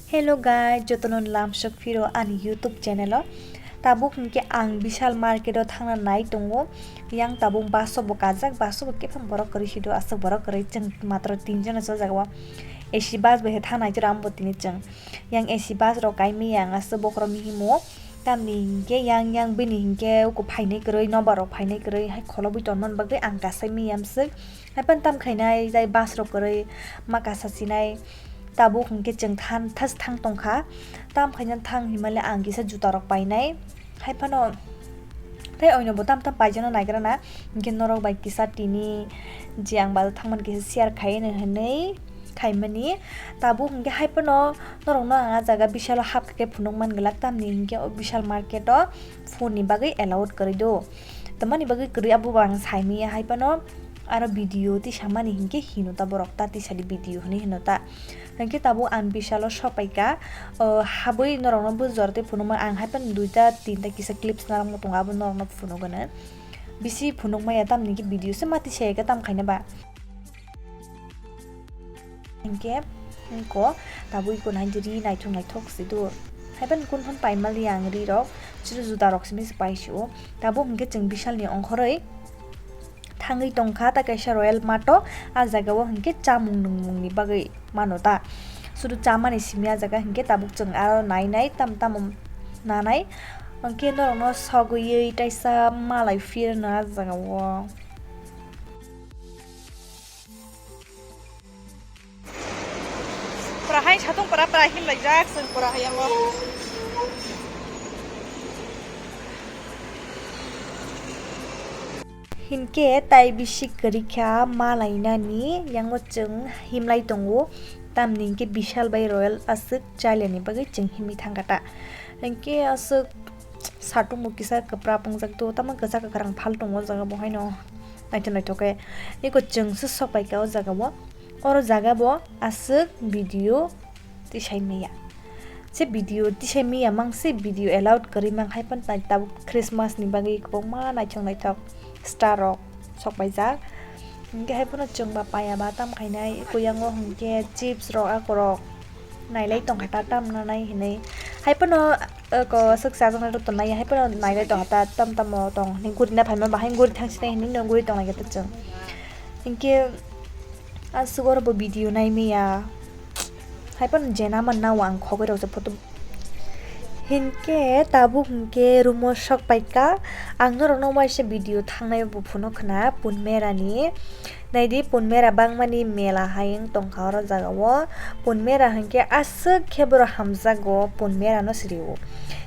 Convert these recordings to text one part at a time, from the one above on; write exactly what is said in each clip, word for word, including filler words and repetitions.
Hello guys, jotono lamsok phiro ani YouTube channel o. Tabuk hinkhe ang Bishal market o thangna nai tongo. Yang tabuk bus o bo kajak, bus o bo kephang borok kwrwi si do, aswk borok kwrwi, chwng matro tinjon se o jaga o. A C bus bai khe thang nai chwra ambo tini chwng. Yang A C bus rok kai maya ang aswk bokhorok ni himo. Tamni hinkhe yang, yang bini hinkhe uku phainai kwrwi, nobar rok phainai kwrwi, hai kholobwi tonmani bagwi ang kasai maya amswk. Haiphano tam khainai, tai bus rok kwrwi ma kasa sinai. Tabuk hinkhe chwng than, thas thang tongkha. Tam khaina thang hinmale ang kisa juta rok painai. Haiphano tai oino bo tam tam paijano naigra na. Hinkhe norok bai kisa tini je ang bazar thangmani kisa share khaino hinwi khaimani. Tabuk hinkhe haiphano norokno ang ah jaga Bishal o hapkha khe phunuk man glak, tamni hinkhe o Bishal market o phone ni bagwi allowed kwrwi do. Tamani bagwi kwrwi abo bo ang saimaya, haiphano aro video tisamani hinkhe hino ta borok, ta tisadi video hinwi hino ta. Hinkhe tabuk ang Bishal o sok paikha, o, habwi norokno bujor tei phunukma ang haiphano duita tinta kisa clips narwkma tongo, abo norokno phunukgwno. Bisi phunukmaya, tamni hinkhe video se ma tisaya khe tam khaina ba. Hinkhe eko tabuk eko naidi ri naithok naithok se do. Haiphano kun phano paimaliya ang ri rok, chwra juda rok simi se paisio. Tabuk hinkhe chwng Bishal ni ongkhorwi thangwi tongkha ta kaisa Royal Mart o, ah jaga o hinkhe chamung nungmung ni bagwi mano ta. Sudu chamani simi ah jaga hinkhe tabuk chwng aro nai nai tam tamo nanai. Hinkhe norokno sogwi taisa malai phirno ah jaga o. Pura hai satung pura pura him laijak chwng pura hai yango. Hinkhe tai bisi kwrwi kha ma lainani, yango chwng himlai tongo, tamni hinkhe Bishal bai Royal aswk chaliani bagwi chwng himwi thangkha ta. Hinkhe aswk satung bo kisa kwpra pungjak do, tamo kwchak kwkhwrang phal tongo o jaga bo haino. Naithok naithok khe eko chwng se sok paikha o jaga o. Oro jaga bo aswk video tisai maya. Se video tisai maya mang se video allowed kwrwi mang hai phano tai tabuk Christmas ni bagwi kwbangma naithok naithok star rok sok paijak. Hinkhe hai phano chwng ba paya ba tam khainai, eko yango hinkhe chips rok akorok nailai tongkha ta tam nanai hinwi. Hai phano eko swk chajaknai rok tongnai, hai phano nailai tongkha ta tam tamo tong hinwi guri na phaima bahai guri thangsinai hinwi no guri tonglai kha ta chwng. Hinkhe aswk oro bo video nai maya. Hai phano jena man nao ang khogwi rok se photo. Hinkhe tabuk hinkhe room o sok paikha. Ang norokno waisa video thangnai bo phunuk khna Punmera ni. Naidi Punmera bangmani mela hai wng tongkha oro jaga o. Punmera hinkhe aswk khe borok hamjago Punmera no sri o.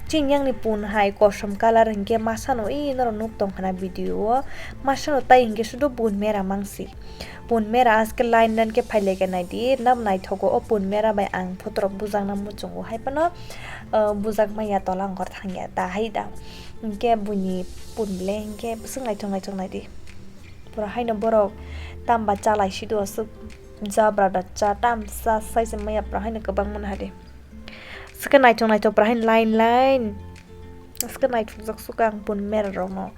Chini yang ni pun hai kosom colour hinkhe masano e norok nuk tongkha na video o. Masano tai hinkhe sudu Punmera mangsi. Punmera aske line line khe phailaikha naidi, nabo naithogo o Punmera bai ang photo rok bujakna muchungo, hai phano, ah, bujak manya tola ongkhor thangya ta hai da, hinkhe buini pun ble hinkhe bwswk naithok naithok naidi, pura haino borok tamba chalai sido aswk jabra da cha tamsa sai se maya pura haino kwbangma hade, swkhe naithok naithok pura haino line line swkhe naithokjak swkang Punmera rokno.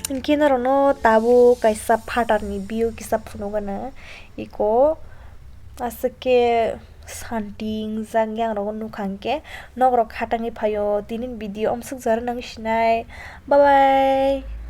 Hinkhe norokno tabuk kaisa phatarni view kisa phunukgwno iko aswk khe santi wngjak yang rokno nukha hinkhe nokrok khatangwi phaio tini video omswk jora nang sinai bye bye.